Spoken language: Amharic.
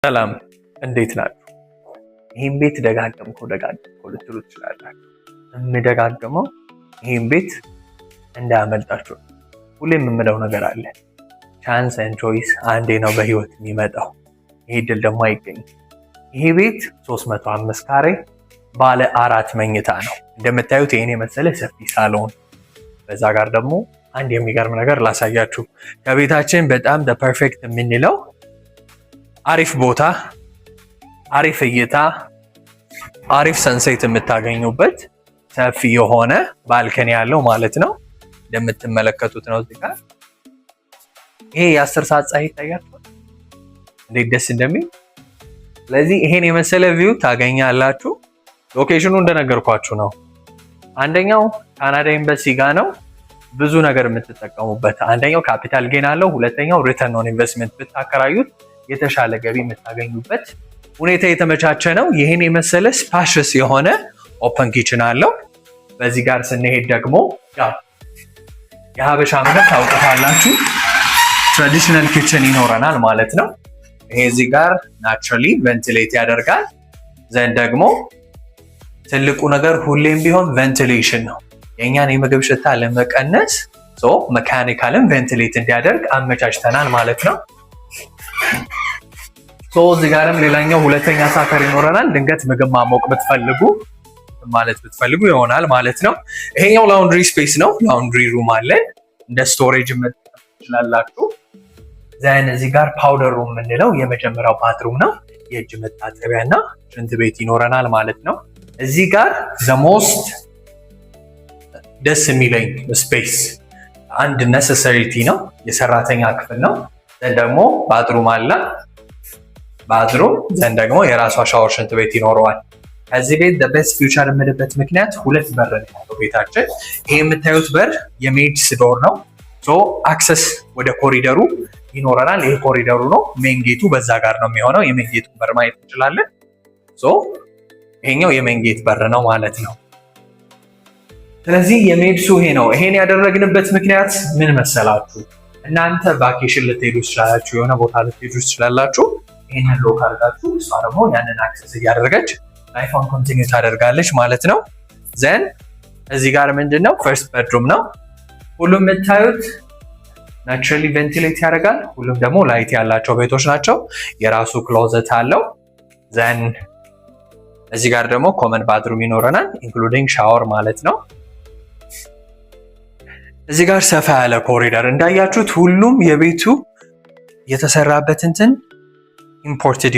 ሰላም፣ እንዴት ናችሁ? ይህን ቤት ደጋገምከው ደጋገምከው ልትሉ ትችላላችሁ። የምደጋግመው ይህን ቤት እንዳያመልጣችሁ። ሁሌም የምለው ነገር አለ። Chance and choice አንዴ ነው በህይወት የሚመጣው። ይሄ እድል ደግሞ አይገኝም። ይሄ ቤት 305 ካሬ ባለ አራት መኝታ ነው። እንደምታዩት ይህን የመሰለ ሰፊ ሳሎን፣ በዛ ጋር ደግሞ አንድ የሚገርም ነገር ላሳያችሁ። ከቤታችን በጣም perfect የምንለው አሪፍ ቦታ፣ አሪፍ እይታ፣ አሪፍ sunset የምታገኙበት ሰፊ የሆነ balcony ያለው ማለት ነው። እንደምትመለከቱት ነው። እዚህ ጋር ይሄ የ10 ሰዓት ፀሐይ ይታያችኋል፣ እንዴት ደስ እንደሚል። ስለዚህ ይሄን የመሰለ view ታገኛላችሁ። Location ኑ እንደነገርኳችሁ ነው። አንደኛው ካናዳ ኤምባሲ ጋር ነው። ብዙ ነገር የምትጠቀሙበት፣ አንደኛው capital gain አለው፣ ሁለተኛው return on investment፣ ብታከራዩት የተሻለ ገቢ የምታገኙበት ሁኔታ የተመቻቸ ነው። ይህን የመሰለ spacious የሆነ open kitchen አለው። በዚህ ጋር ስንሄድ ደግሞ ያው የሀበሻ ምግብ ታውቁታላችሁ፣ traditional kitchen ይኖረናል ማለት ነው። ይሄ እዚህ ጋር naturally ventilate ያደርጋል። Then ደግሞ ትልቁ ነገር ሁሌም ቢሆን ventilation ነው። የእኛን የምግብ ሽታ ለመቀነስ mechanical ን ventilate እንዲያደርግ አመቻችተናል ማለት ነው። So እዚህ ጋርም ሌላኛው ሁለተኛ sucker ይኖረናል። ድንገት ምግብ ማሞቅ ብትፈልጉ ማለት ብትፈልጉ ይሆናል ማለት ነው። ይሄኛው laundry space ነው። Laundry room አለን። እንደ storage መጠቀም ትችላላችሁ። Then እዚህ ጋር powder room የምንለው የመጀመሪያው bathroom ነው። የእጅ መታጠቢያ እና ሽንት ቤት ይኖረናል ማለት ነው። እዚህ ጋር the most ደስ የሚለኝ space አንድ necessity ነው፣ የሰራተኛ ክፍል ነው። Then ደግሞ bathroom አለ። Bathroom then ደግሞ የራሷ ሻወር፣ ሽንት ቤት ይኖረዋል። ከዚህ ቤት best feature የምልበት ምክንያት ሁለት በር ነው ያለው ቤታችን። ይሄ የምታዩት በር የ maid's door ነው። So access ወደ ኮሪደሩ ይኖረናል። ይሄ ኮሪደሩ ነው። Main gate ኡ በዛ ጋር ነው የሚሆነው። የ main gate ኡ በር ማየት እንችላለን። So ይሄኛው የ main gate በር ነው ማለት ነው። ስለዚህ የ maid's ኡ ይሄ ነው። ይሄን ያደረግንበት ምክንያት ምን መሰላችሁ? እናንተ vacation ልትሄዱ ትችላላችሁ፣ የሆነ ቦታ ልትሄዱ ትችላላችሁ። ይሄንን lock አድርጋችሁ እሷ ደግሞ ያንን access እያደረገች life ፏን continue ታደርጋለች ማለት ነው። Then እዚህ ጋር ምንድን ነው፣ first bedroom ነው። ሁሉም የምታዩት naturally ventilate ያደርጋል። ሁሉም ደግሞ light ያላቸው ቤቶች ናቸው። የራሱ closet አለው። Then እዚህ ጋር ደግሞ common bathroom ይኖረናል፣ including shower ማለት ነው። እዚህ ጋር ሰፋ ያለ ኮሪደር እንዳያችሁት ሁሉም የቤቱ የተሰራበት እንትን imported